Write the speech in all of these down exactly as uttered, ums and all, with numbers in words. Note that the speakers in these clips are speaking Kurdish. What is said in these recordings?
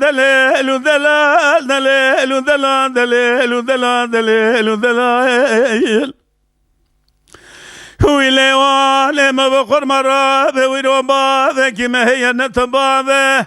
delal, delal, delal, delal, delal, delal, delal, delal, delal. Wî lêwanê me bi xurma rabe, wî ro bavekî me heye ne tu bave.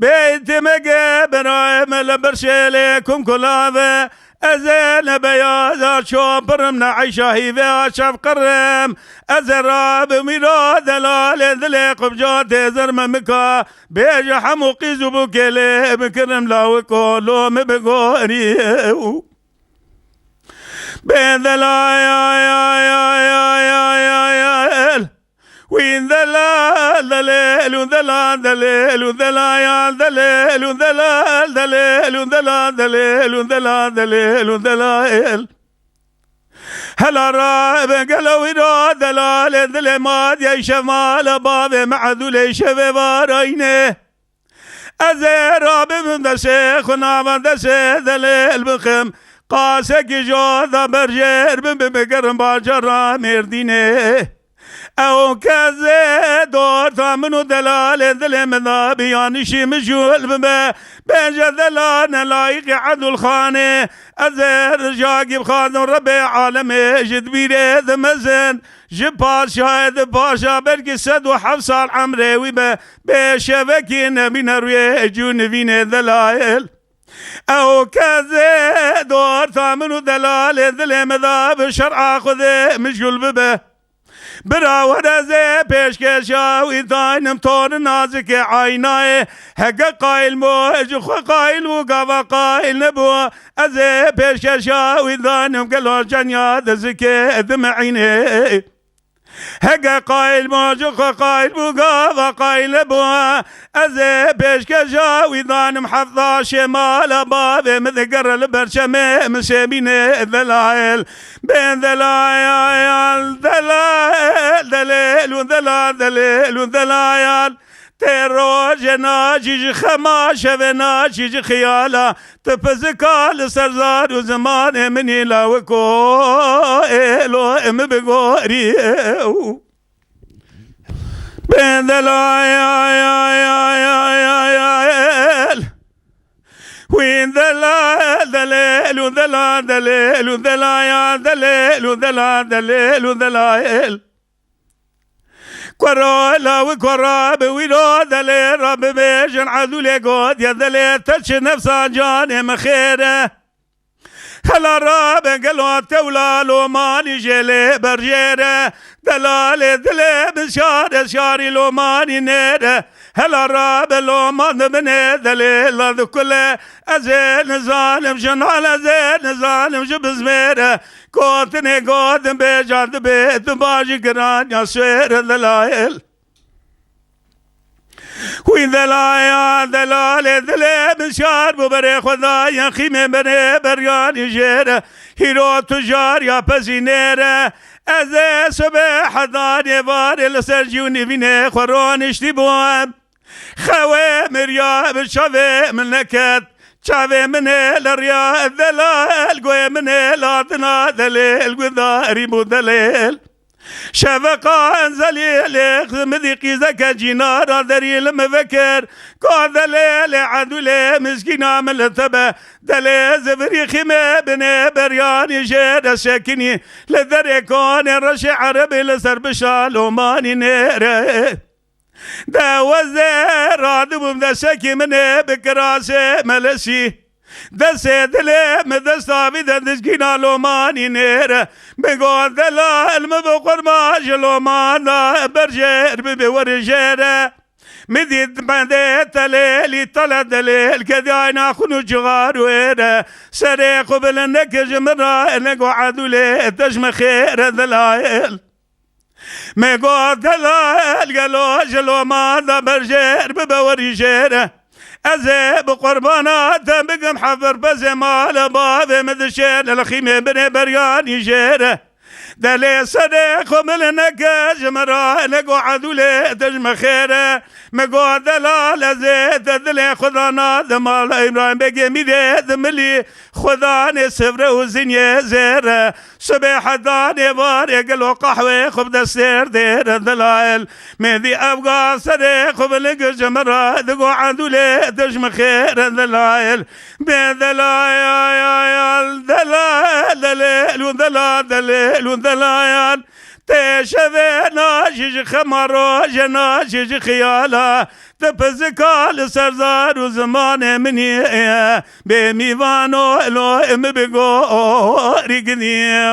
Beytê me ge berayê me li ber şêlê kum kulave. Ez ê ne beyaza çopirim, ne eyşa hîve a şefqirim. Ez ê rabim wî ro delalê dilê qubca tê zer me mika. Bêje hemû qîz û bûkê lê bikirim lawik û lo min bigorî. Bê delal, wî delal, delal, û delal, delal, û delal, ya delal, û delal, delal, û delal, delal, û delal, delal, û delal. Hela rabe gelo wî ro delalê dilê ma diye şev mala bavê me edûlê şevê varayne. Ez ê rabim destê xwe nava destê delêl bixim. Qasekî jo da berjêr bim, bigirim bacara Mêrdînê. Ew kezê dorta min û delalê dilê min da biyanîşî min jûl bibe. Bêje delal ne layîqî Edûlxanê. Ez ê rijagî bixwazim Rebê alemê ji dibîrê dimezin. Ji paşayê di paşa belkî sed û heft sal emrê wî be. Bê şevekî nebîne rûyê cû nivînê delayel. Ew kezê dorta min û delalê dilê min da bi şer'a Xwedê mijûl bibe. Bira were zê pêşkeşa wî daynim tor nazikê aynayê. Heke qayil mo ji xwe qayil bû, gava qayil nebû. Ez ê pêşkeşa wî daynim gelo cenya dizikê dimeînê. Heke qayil bû, ji xwe qayil bû, gava qayil bû. Ez ê pêşkeşa wî danim hefta şêmala bavê min digere li ber çemê min sêmînê delayel. Bên delayel, delayel, delêl û delal, delêl û delayel. Tê rojê naçî ji xema, şevê naçî ji xiyala. Tu pizika li ser zar û zimanê min î lawik û êlo min bigorî. Bên delayel, wî delal, delêl û delal, delêl û delayel, delêl û delal, delêl û delayel. Kuro lawik kura bi wî ro delê re bibêjin, Edûlê gotiye delê te çi nefsa canê min xêr e. Hela rabe gelo tewla lomanî jê lê berjêre. Delalê dilê min şare şarî lomanî nêre. Hela rabe loman di binê delê la dikule. Ez ê nizanim ji nal, ez ê nizanim ji bizmêre. Gotinê gotin bêja dibê tu bajî giran ya şêre delayel. Wî delaya delalê dilê min şar bû berê xwe dayên xîmê berê beryanî jêre. Hîro tu jar ya pezî nêre. Ez ê sibê hedanê varê li ser cî û nîvînê xwe roniştî bûm. Xewê miriya bi çavê min neket. Çavê min ê li riya delal, guhê min ê li hatina delêl, guhdarî bû delêl. Şeveqa enzelî lê xizmidî qîzeke cînara derî li min vekir. Ka delêlê Edûlê miskîna min li te be. Delê zivirî xîmê binê beryanî jê de sekinî. Li derê konê reşê erebê li ser bişa lomanî nêre. De wezê radibûm desekî min ê bi kirasê melesî. Destê dilê min desta vî de dizgîna lomanî nêre. Min got delal min bi qurma ji lomana berjêr bibe werê jêre. Min dît bendê telêlî tele delêl kedî ayna xun û cixar wêre. Serê xwe bilind neke ji min re nego Edûlê te ji min xêre delayel. Me got delal gelo ji loma de berjêr bibe werî jêre. Ez ê bi qurbana te bikim hefer pezê mala bavê min dişêne li xîmê binê beryanî jêre. Delê serê xwe min neke ji min re, nego edûlê te ji min xêr e. Me got delal ez ê te dilê xwe dana, de mala Îbrahîm Begê mîrê di milî xwe danê sivre û zinyê zêr e. Sibê hedanê varê gelo qehwê xwe bi destêr dêr e delayel. Mêdî ev ga serê xwe bi ling ji min re, digo edûlê te ji min xêr e delayel. Bê delayel, dela, delêl û dela, delêl û delayel. Tê şevê najî ji xema, rojê najî ji xiyala. Ti pizika li ser zar û zimanê min ye. Bê mîvano elo min bi gorî giniye.